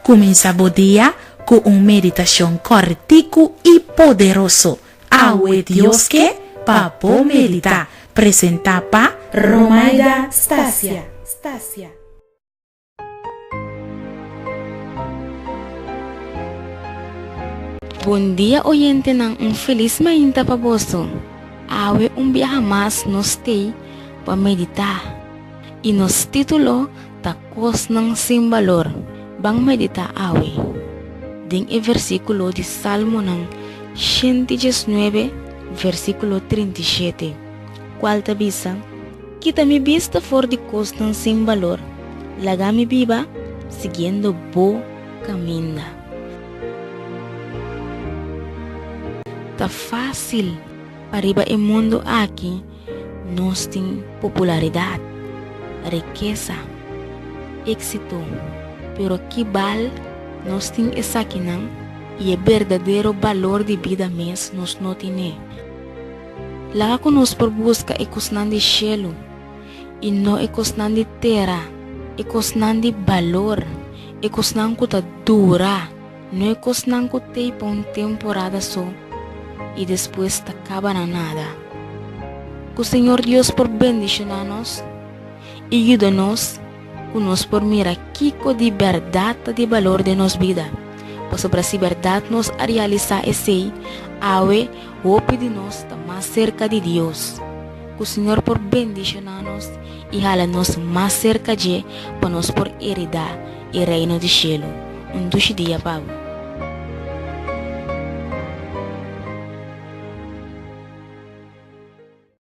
Kuminsá bo dia ku un meditashon kòrtiku i poderoso. Awe Dios ke pa bo meditá. Presentá pa Romaida Stasia. Bon dia oyentenan un felis mainta pa boso. Awe un biaha mas nos tei pa meditá i nos título ta Kosnan sin balor. Ban meditá awe den e versíkulo di Salmonan 119 versíkulo 37 kual ta bisa, Kita mi bista for di kosnan sin balor, laga mi biba siguiendo bo kaminda. Ta fásil pa riba e mundu aki nos tin popularidat, rikesa, éksito, pero ki bal nos tin esakinan i e berdadero balor di bida mes nos no tine? Laga ku nos por buska e kosnan di shelu i no e kosnan di tera, e kosnan di balor, e kosnan ku ta dura, no e kosnan ku t'ei pa un temporada so i despues ta kaba na nada. Ku Señor Dios por bendishoná nos i yuda nos ku nos por mira kiko di bèrdat ta di balor den nos bida, pasobra si bèrdat nos a realisá esei, awe hopi di nos ta mas serka di Dios. Ku Señor por bendishoná nos i hala nos mas serka dje pa nos por heredá e Reino di shelu. Un dushi dia pa bo.